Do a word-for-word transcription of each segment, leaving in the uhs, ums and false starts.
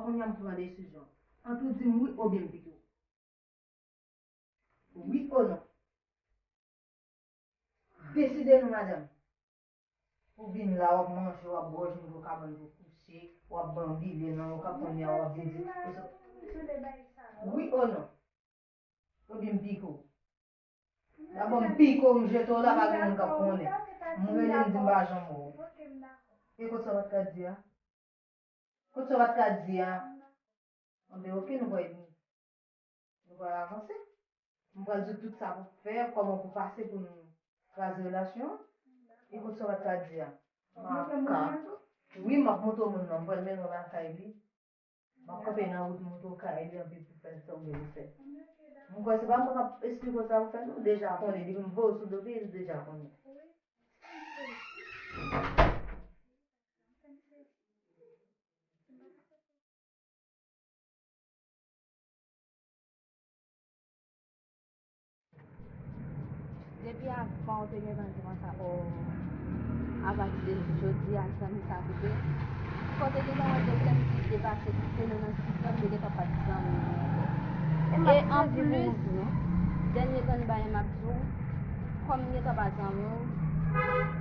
Kounye a m pran desizyon. Ant ou di m wi oubyen m pike w. Wi o non? Deside non, madanm. Ou vin la, w ap manje, w ap bwè, w jwenn yon kabann pou kouche, w ap banbile nan yon kabann, w ap vin di, wi o non? Oubyen m pike w? Dabò, m pike w, m jete w la, pa gen moun k ap konnen. M rele, m di m pa janm wè w. E kot sa w pa t ka di a? Kot sa w pa t ka di a? Anben, oke, nou pral, nou pral avanse. M pral di w tout sa pou fè, kòman pou pase pou nou kraze relasyon an. E kot sa w pa t ka di a? Makak. Wi, m ap montre w moun nan, m pral mennen w lakay li. M ap kanpe nan wout, montre w kay li, anpi pou fè sa w vle fè. M kwè se pa mwen k ap esplike w sa pou fè, non, deja konnen. Depi m voye w sou do pye, li deja konnen. Depi avan ou te gentan di konsa, o, apati de jodi a, zanmi sa koupe. Fò w te gentan wè dezyèm ki depase kite nou nan sistèm, te gentan pa t zanmi nou ankò. E anplis, dènye grenn bagay m ap di w, kòm m gentan pa zanmi w,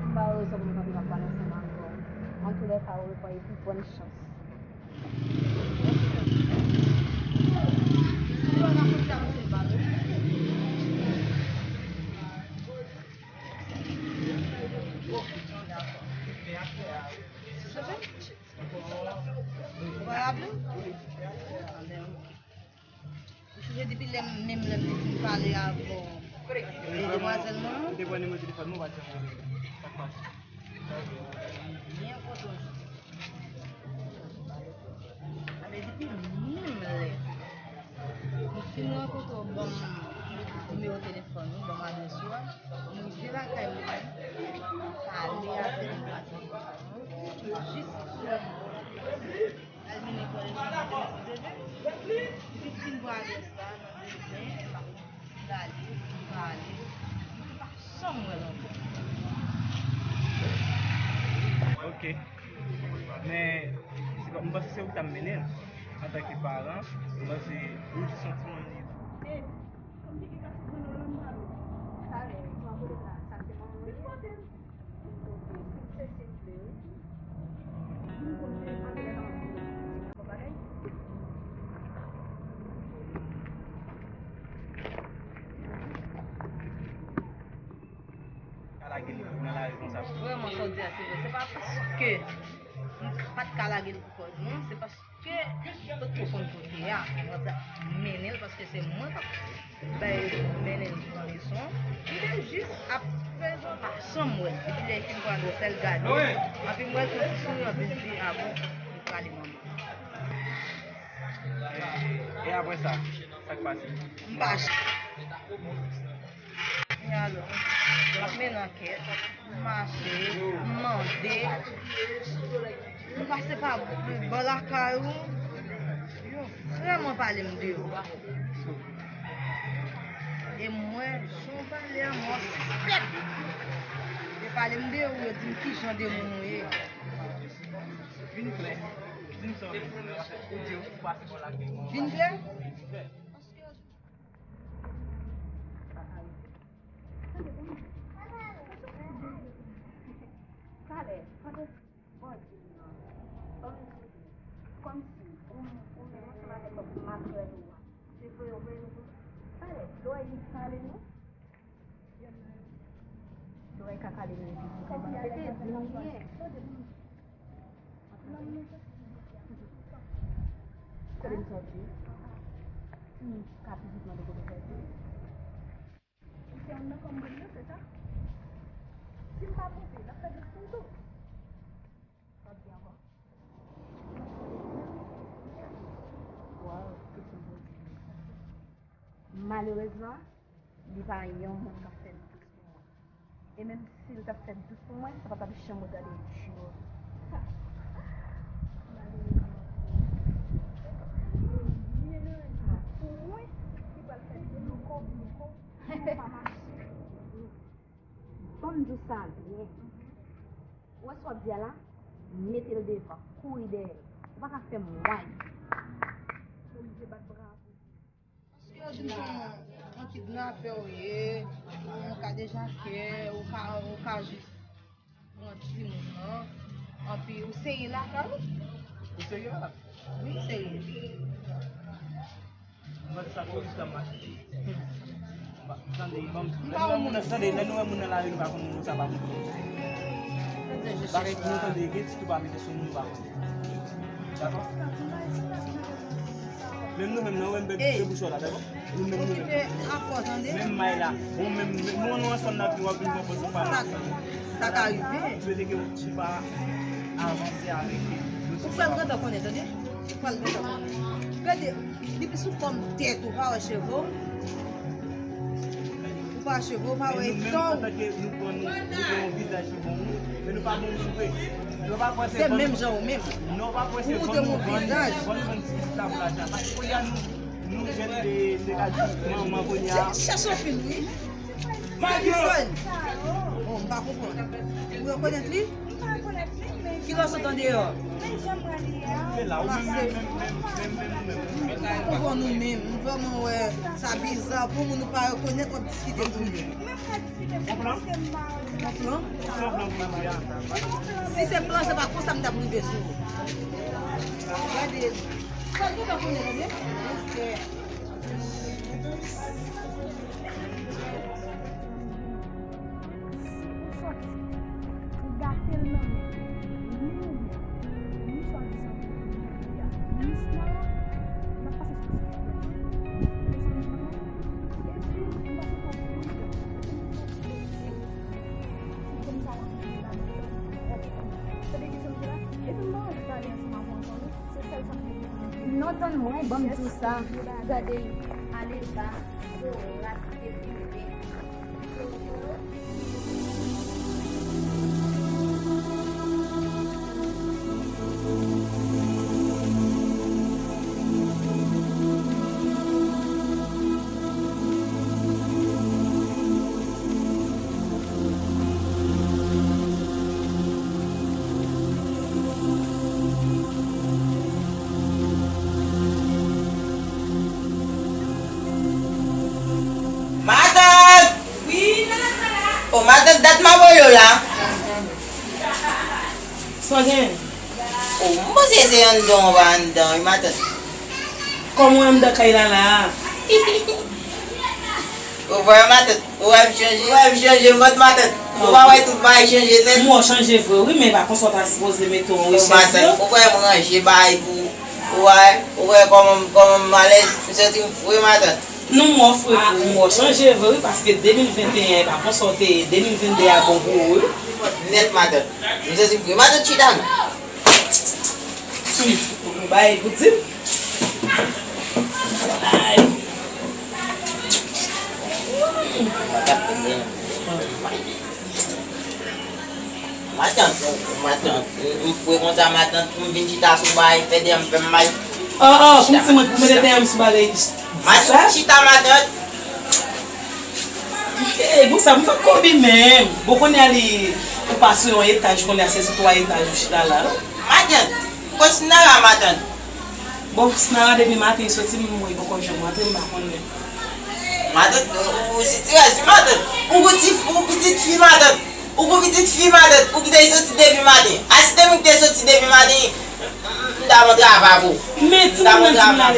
m pa wè rezon pou m kanpe m ap pale ansanm avè w. Antoulèka, ou repran epi bòn chans. Ou pa raple w? Ou sonje depi lè m, menm lè m te fin pale avè w, e demwazèl mwen an? Ou te pran nimewo telefòn mwen, ou pa t janm rele m. Sa k pase? Byen kote w jwenn. Anben, depi menm lè m fin rankontre w, ban m nimewo telefòn ou, ban m adrès ou a, m rive lakay mwen, m pale avèk demwazèl, jis pou al mennen kòlèj nan maten, depi m fin pran adrès la, nan demen, m prale, m prale, m pa janm wè l ankò. Ok. Men, se pa, m panse se ou ki t ap mennen l. Antanke paran, m panse ou jis yon timoun li ye tou. Talè, ou ap rele la, sa se manman w li ye? Ka lage l nan lari konsa. Vrèman, sa w di a, se vre. Se pa paske m pa t ka lage l pou kòz, non. Se paske Ke, tout moun konn kote a, mwen ta mennen l paske se mwen k ap bay mennen l pran leson. Li te jis ap fè jan pa janm wè l. Depi lè l fin pran dosè l gade. Anpi m wè l fè ti souri, anpi m di, a bon, li prale manman. E, e apre sa, sa k pase? M pa ch- Kounye a la, m ap mennen ankèt, m mache, m mande, m pase pa bò lakay ou, yo vrèman pale m de ou. E mwen, jan w pale a, m wè w sispèk. Yo pale m de ou, yo di m ki jan de moun ou ye. Vin klè, di m sa w vle di. Ou di ou pase bò lakay mwen. Vin klè? Talè, pandan Bondye nan, ban m di w, kòmsi ou, ou menm ansanm avèk lòt makrèl ou a, se voye yo voye nou tou. Talè, dlo a li kale nou? Dlo a ka kale nou epi se pa se te di nou ye. Kote m sòti? Hmm, ka pitit mande kote m sòti. Ou se youn nan fanm mwen yo, se sa? Si m pa twonpe, l ap fè dous pou m tou. Sa w di ankò? Waw, kesyon poze. Malerezman, li pa yon moun k ap fè dous pou mwen. E menm si l t ap fè dous pou mwen, sa pa t ap janm regade djòl. Malerezman pou mwen, li pral fè blouko, blouko, li pa mache. Ban m di w sa byen. Ou wè sa w ap di a la? Mete l devan, kouri dèyè l. Ou pa ka fè m wany. Yon kidnapè ou ye, yon kadejakè, ou ka, ou ka jis pran timoun nan. Anpi, ou serye lakay ou? Ou serye la? Wi, m serye. Mwen sa polis la mache. Tande, ban m, lè nou wè moun nan, tande, lè nou wè moun nan lari, nou pa konn moun sa pa konn. Bagay pou nou tande, gen ti tou pa mete sou moun, nou pa konn. Dakò? Menm nou menm nan, wè m bèk de bouch la, dakò? Nou menm, nou menm. Okipe afè w, tande? Menm may la. Bon, menm, menm, nou, nou ansanm nan, pi w ap vin pran pòz ou pa ansanm. Sa ka rive. M swete ke w pa avanse avèk li. Ou pral gentan konnen, tande? Ou pral gentan konnen. Gade, depi sou fòm tèt ou, pa wè cheve w. Ou pa cheve, ou pa wè eta w. Men nou menm, antanke nou pran nou, nou gen yon vizaj ki bon, men nou pa bon moun vre. Nou pa kwè se menm jan ou menm. Nou pa kwè se vann nou vann, vann nou vann ti tab la sa. Paske kounye a nou, nou jèn de, de ka di manman kounye a. Chèche yon fim, wi. Madison! Bon, m pa konprann. Ou rekonèt li? M pa rekonèt li, men ki lè w sot andeyò? Men jan m wè li a. Se la, ou menm, menm, menm, menm, menm, menm, menm. M pa konprann ou menm. M vrèman wè sa biza pou moun ou pa rekonèt w ap diskite pou li. Mwen pa diskite pou li paske m pa rekonèt li. Yon plan? Se yon plan pou mwen a. Si se plan, se pa konsa m t ap rive sou ou. Gade. Fò l gentan konnen, tande? Si ou sòti, ou gate l nan men, ni ou menm, ni swadizan moun ki gen pri a, ni Snara, n ap pase sou ti fòm nan. Mezanmi, epi m pa sou pòp kouri, se nou k ap blese. Se kòm sa w ap viv la, tande, kesyon m di la, epi m pa anvi pale ansanm avè w ankò non. Non, tann mwen, ban m di w sa. Gade, ale ba, zo rat, epi mete. Matant! Wi, nan la. O, matant, dat m ap rele w la. Sa w gen? O, m panse se anndan w pa anndan, wi, matant. Kòman w anndan kay la, la? Ou pa wè, matant? Ou wè m chanje? Ou wè m chanje, m pa t matant. Ou pa wè tout bagay chanje nèt? M wè w chanje vre, wi, men pa konsa w ta sipoze mete yon rechèz, non. Ou wè m ranje bagay pou ou, ou wè, ou wè kòman, kòman m alèz, m santi m fre, matant. Non, m wè w fre vre, m wè w chanje vre, wi, paske de mil venteyen an, e pa konsa w te ye, de mil vennde a bon pou ou, wi. Nèt, matant. M santi m fre. Matant, chita non. Bay, pou di m. Bay. Matant, matant, m fre konsa, matant, m vin chita sou bay, fè dèyè m fè m mal. Oh, oh, kòmsi mwen pou mete dèyè m sou bagay. Matant, chita, matant. Ey, bon, sa m fè kobi menm. Bon, kounye a li, ou pa sou yon etaj, kounye a se sou twa etaj ou chita la, non? Matant, kot Snara, matant? Bon, Snara depi maten li soti, m wè li poko janm rantre, m pa konn menm. Matant, ou, ou sitirèz, wi, matant. Ou pitit, ou pitit fi, matant. Ou gon pitit fi, matant, ou kite l soti depi maten. A si te mwen ki te soti depi maten, m, m, m ta pran travay pou ou. Men timoun nan di m la.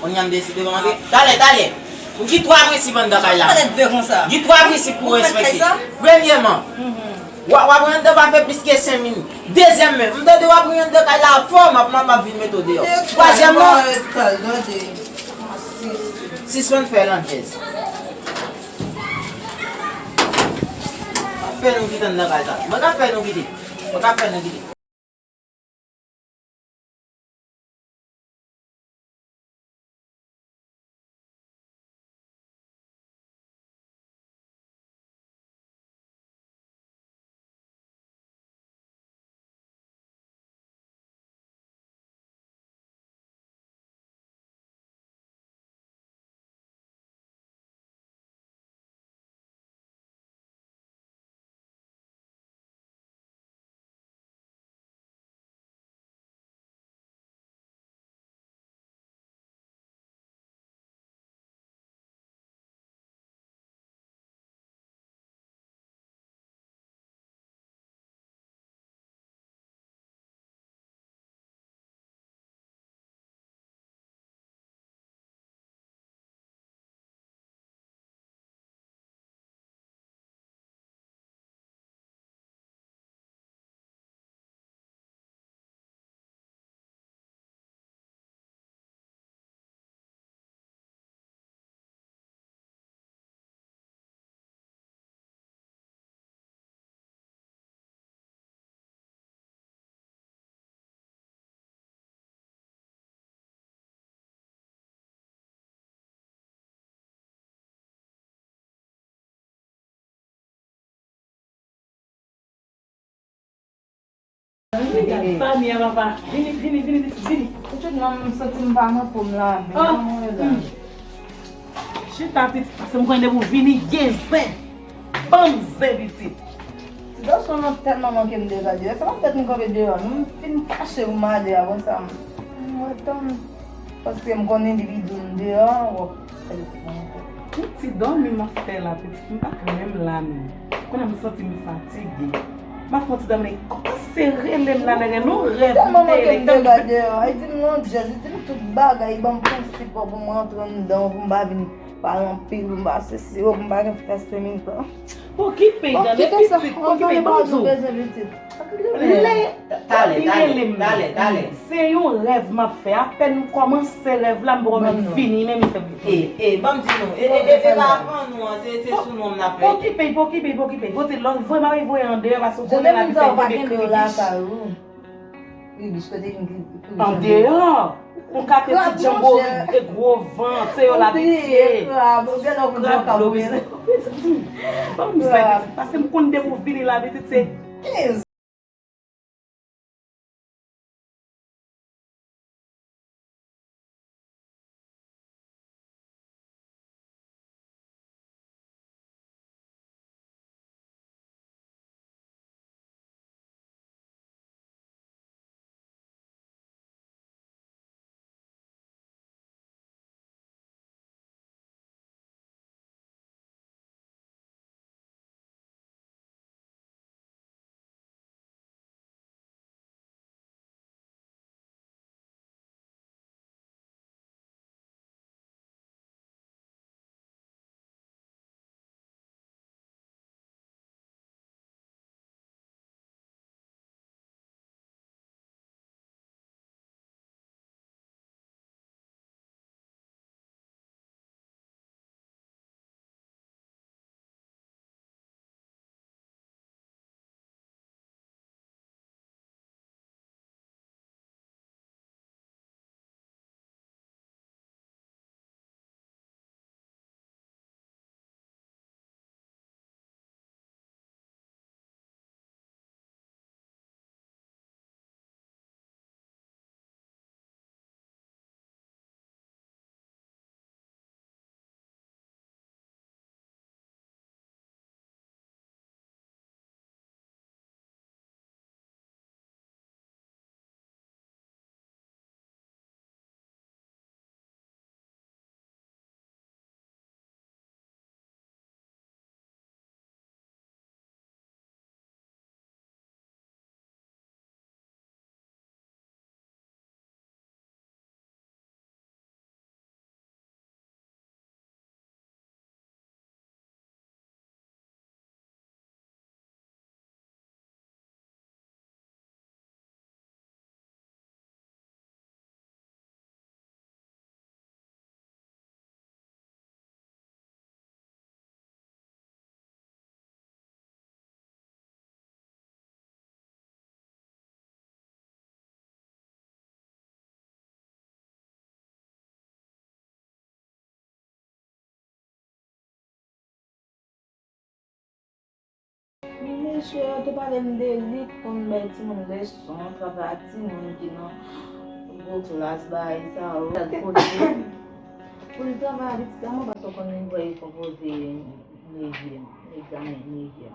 Kounye a m deside kòmanse. Talè, talè. Ou gen twa prensip anndan kay la. Ou pa nèt vle konsa. Gen twa prensip pou w respekte. Premyèman, w ap, w ap rantre pa fè plis ke senk minit. Dezyèmman, m tande w ap rantre kay la fò, m ap, m ap, m ap vin mete w deyò. Twazyèmman, sispann fè landjèz. Fè nou kite anndan kay la. Mwen ka fè nou kite. Mwen ka fè nou kite. Gade fanmi an, papa. Vini, vini, vini, vini, vini. Tout non, m santi m pa nan pòm la, men kòman w ye la? Chita, pitit, paske m konnen depi w vini, gen zen. Ban m zen, pitit. Ti gason an tèlman manke m deja deyò. Se pa tèt m kanpe deyò, non. M fin fache pou m ale, apre sa, m, m retann. Paske m konnen depi di m deyò, w ap fè l pou mwen. Yon ti dòmi m ap fè la, pitit, m pa menm la menm. Kounye a m santi m fatige. M ap fè yon ti dòmi, kòmanse rele m la, nèg, nou rèv. Tèlman manke m deja deyò. Li di m landjèz, li di m tout bagay, li ban m prensip pou m rantre anndan, pou m pa vin pale anpil, pou m pa sesi, pou m pa gen fè senk minit. Pokipe, gade pitit, pokipe, ban m di w. Lè, talè, talè, talè, talè. Se yon rèv m ap fè. Apèn m kòmanse rèv la, m poko menm fini, men m fè. E, e, ban m di nou. E, e, e, e pa avan nou an, se, se sou nou an m ap fè. Pokipe, pokipe, pokipe. Pote lòt, voye m ap voye andeyò, paske w konnen la, li fè bebe kribiche. Andeyò, yon kate ti djanbo, e gwo vant, se yo l abitye. Krab, gade yon krab dlo, pitit. Ban m zen, pitit, paske m konn depi w vini la, pitit, se Mesye yo te pale m de li, konn bay timoun leson, travay ak timoun ki nan gwo klas, bagay sa yo. Pou l travay avèk ti gason, paske w konnen li pral konpoze nevyèm, egzamen nevyèm.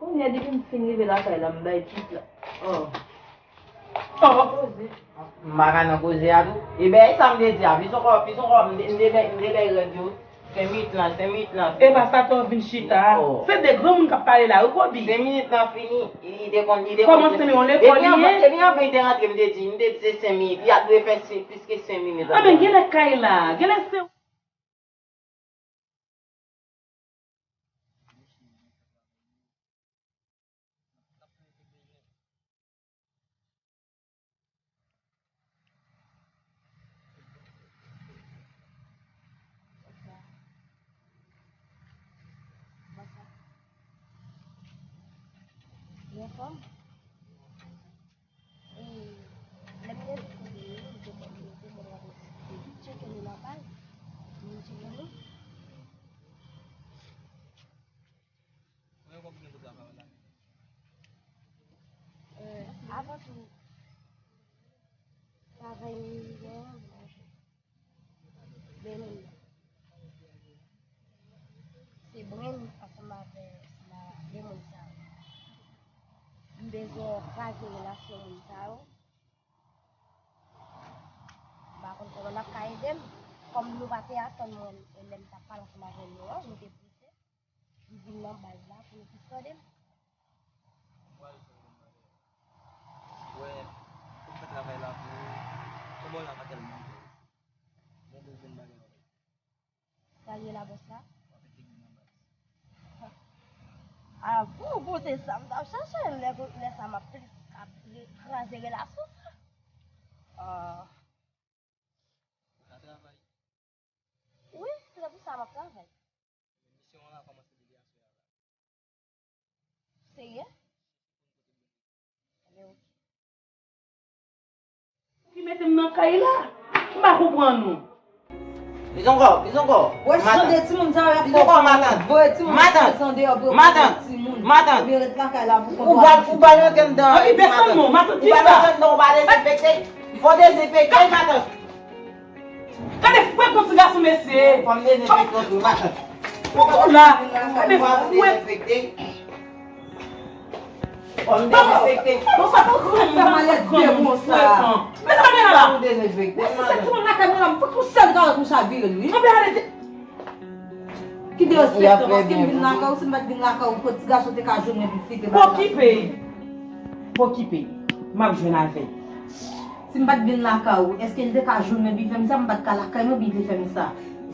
Kounye a, depi m fin rive lakay la, m bay tout la. Oh. Oh. Poze. M pa ka nan koze a tou. Ebyen, e sa m te di a. Plis ankò, plis ankò, m te, m te bay, m te bay rèd yo. Senk minit lan, senk minit lan. E pa sa, tan vin chita. Oh. Se de granmoun k ap pale la, wi, Kobi. Senk minit lan fini. Li te konn, li te konn. Kòman senk minit? Yon lekòl li ye? Depi anvan, depi anvan li te rantre, m te di, m te di se senk minit. Li ap dwe fè se, plis ke senk minit. Ah, men genlè kay la. Genlè se Lè m rive kote li, li te, li te mwen rakonte. Epi tcheke li nan paj. Mwen tcheke li. Mwen konprann pou travay la. Euh, avan tou, travay m gen, Brenn. Se Brenn ansanm avè de moun sa yo. M bezwen kraze relasyon moun sa yo. M pa konn kòman n ap ka ede m. Kòm nou pa te atann mwen lè m t ap pale ansanm avè nou an, nou te prese. M vin nan baz la pou yo plis tande m. Mwen, pou m fè travay la pou ou, kòman w la pa tèlman bon, mwen bezwen bagay la. Sa l ye la, bòs la? Ah, bon, bon, se sa m t ap chache. Lè, lè sa m ap plis, ap kraze relasyon sa. Ah. Ou ka travay? Wi, se pou sa m ap travay. Misyon an la kòmanse depi aswè a la. Serye? Ebyen, oke. Ki mete m nan kay la? M pa konprann ou. Plis ankò, plis ankò. Wè, jan de timoun sa yo ap fè, voye timoun yo soti andeyò pou yo pran timoun. Matant, matant. Ebyen, ret lakay la pou kontwole. Ou pral, ou pral rantre anndan. Ann, desann non, matant, kisa? Ou pral rantre anndan, ou pral dezenfekte. Fò dezenfekte, matant. Gade frekan ti gason, mesye. Fò m dezenfekte yon tou, matant. Fò m la. Gade frekan. Fò m dezenfekte. Bon, sa pa fè malèt vye konsa. Men sa pa gen la. Fò m dezenfekte. Men si se timoun lakay mwen la, m fòk yon sèl kawòt m chavire l, wi. Ann, gade. Ki derespektan, paske m vin lakay ou, si m pa t vin lakay ou, kot ti gason te ka jwenn mwen pou fete bagay la? Pokipe. Pokipe. M ap jwenn avè l. Si m pa t vin lakay ou, èske l te ka jwenn mwen pou l fè m sa? M pa t ka lakay mwen pou l te fè m sa.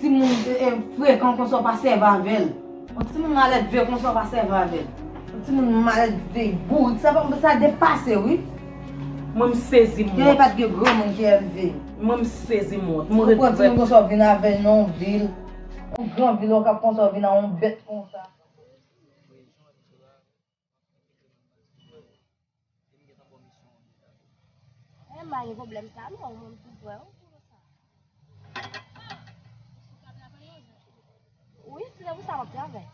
Timoun, e, e, frekan konsa w pa sèvi avè l. Yon timoun malèdve konsa w pa sèvi avè l. Yon timoun malèdve, bourik, sa pa, sa depase, wi. Mwen m sezi m wont. Genlè pa t gen granmoun ki elve. Mwen m sezi m wont. Mwen ret prè. Ou pran timoun konsa w vin avè l nan yon vil. Yon gran vil, w ap konsa w vin a yon bèt konsa. E m pa gen pwoblèm sa non, mwen m tou prè wi pou sa. Wi, se pou sa m ap travay.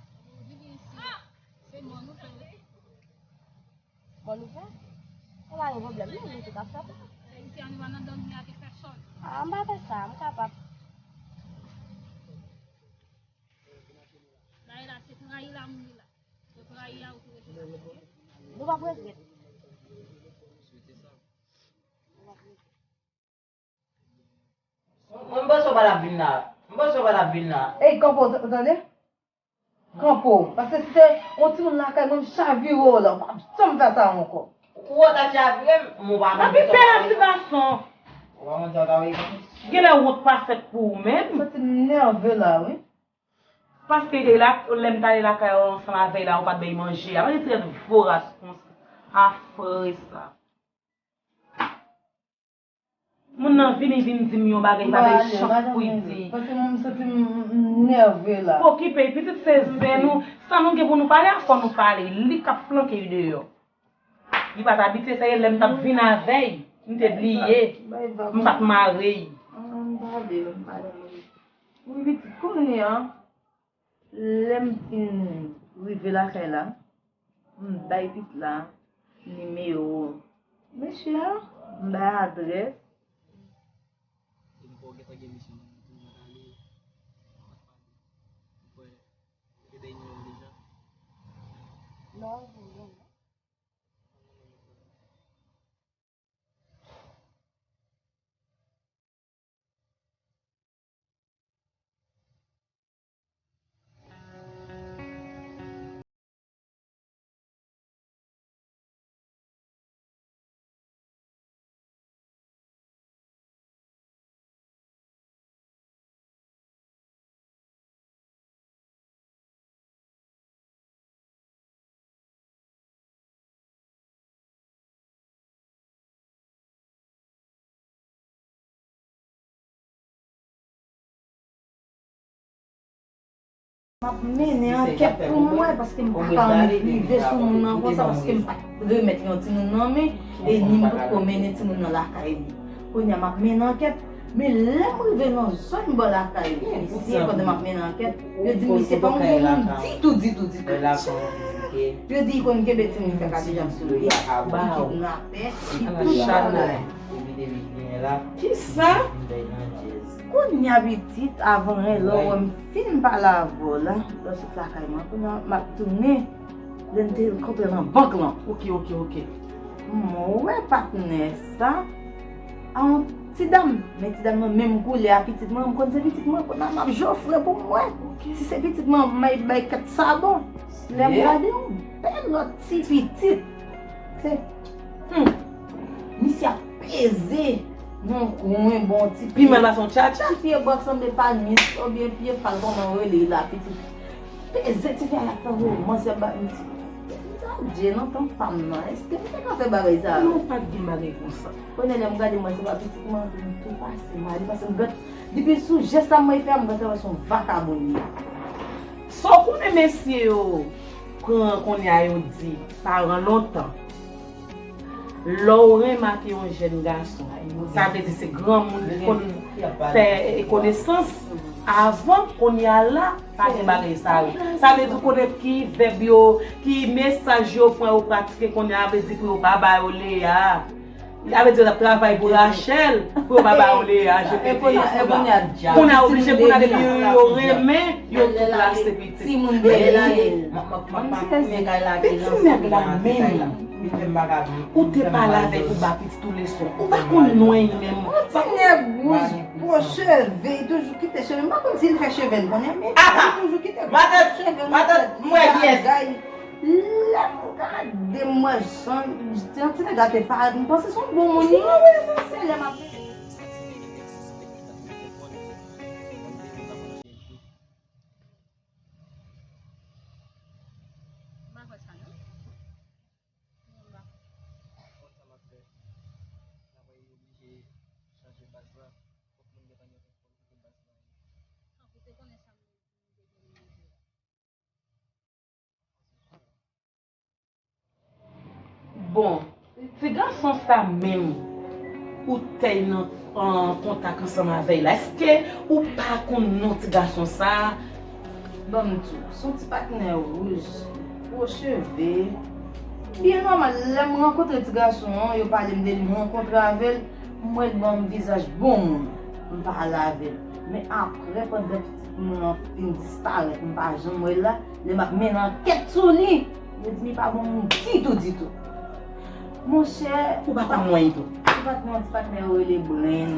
Mòn ouvè? E pa gen pwoblèm non, nou tout ap fè. A, m pa fè sa, m kapab. Nou p ap regrèt. Mwen, m panse w pa t ap vin la. M panse w pa t ap vin la. Ey, kanpe w, t-, tande? Kanpe w. Paske si se yon timoun lakay mwen, m chavire w la. W p ap janm fè sa ankò. Ou wè w t ap chavire m, m w pa konn. Anpi pè a ti gason. Ou pa konn sa w ta vle. Genlè wont pa fèt pou ou menm. Santi m nève la, wi. Paske de la, lè m t ale lakay ou ansanm avè l la, ou pa t bay manje a. Manje trè voras konsa. Afre sa. Moun nan vini vin di m yon bagay, pa bay chans pou l di. Paske mwen m santi m, m, m nève la. Okipe, pitit se zen nou. Sa nou gen pou nou pale a, fò nou pale. Li k ap flanke l deyò. Li pa t abitye, sa e lè m t ap vin avè l, m te bliye. M pa t mare l. Ah, m pale, m pale. Wi, pitit, kounye a, lè m fin rive lakay la, M bay pitit la nimewo mesye a, m bay adrès. M ap mennen ankèt pou m wè, paske m pa ka annik rive sou moun nan konsa, paske m pa t remèt li yon timoun nan men, e ni m potko mennen timoun nan lakay li. Kounye a, m ap mennen ankèt, men lè m rive nan zòn bò lakay misye, pandan m ap mennen ankèt, yo di misye pa yon bon moun ditou, ditou, ditou. Yo di li konn kenbe timoun fè kadejak sou li, li kidnapè, li tout bagay. Kisa? Kounye a pitit, avan en lè w wè m fin pale avè w la, lè w sot lakay mwen, kounye a m ap tounen, lè n te kanpe nan bank lan. Ok, ok, ok. M wè patnè sa a yon ti dam, men ti dam nan menm koulè a pitit mwen, m konn se pitit mwen, kounye a m ap jofre pou m wè. Si se pitit mwen, m bay, bay kat sabon. Lè m gade yon bèl lòt ti pitit. Se, hmm, misye ap peze nan kwen bon ti pye. Pi mal pase yon tchatcha. Ti pye bò k sanble pa nyès oubyen pye pa l kòman yo rele la pitit. Peze ti fi a, y ap fè womans, y ap ba m ti. M di, Adje, nan tan pa m nan, èske m te ka fè bagay sa a? Non, pa t gen bagay konsa. Kounye a lè m gade mwen, se pa pitit mwen, m tou pase mal, paske m gad, depi sou jès sa mwen fè a, m gad wè se yon vakabon li ye. Sa w konnen mesye yo pran kounye a yo di paran lontan. Lè w renmen ak yon jèn gason, sa vle di se granmoun ki konn fè konesans avan kounye a la, pa gen bagay sa yo. Sa vle di w konnen ki vèb yo, ki mesaj yo pran yo pratike kounye a, vle di pou yo pa ba yo Lea. Sa vle di yo t ap travay pou Rachel, pou yo pa ba yo Lea, je pete. Kounye a oblije kounye a depi yo renmen, yo tou plase pitit. Timoun bèl la. Ti nèg la menm. Ou te pale avèk ou ba pitit ou leson. Ou pa konn non li menm. Yon ti nèg wouj, gwo cheve, li toujou kite cheve. M pa konn si l fè cheve l konnen, men li toujou kite cheve l. Matant, matant, m wè kiyès. Lè m gade m wè jan, jan ti nèg la te parèt, m panse se yon bon moun li ye. Se lè m ap M pa kwè sa non. Non, m pa kwè. Konn sa m ap fè. Travay oblije chanje baz la. Fòk moun gentan gen kòb pou baz la. Tankou te konnen sa m te gen nan men la. Bon, ti gason sa menm, ou tèy nan, an kontak ansanm avè l la, èske ou pa konn non ti gason sa a? Ban m di w, se yon ti patnè wouj, gwo cheve. Byen nòmal, lè m rankontre ti gason an, yo pale m de li, m rankontre avè l, m wè l ban m vizaj bon moun, m pale avè l. Men apre, pandan pitit moun an fin disparèt, m pa janm wè l la, lè m ap mennen ankèt sou li, yo di li pa bon moun ditou, ditou. Monchè, ou pa konn mwen tou. Ti patnè, ti patnè yo rele Bren.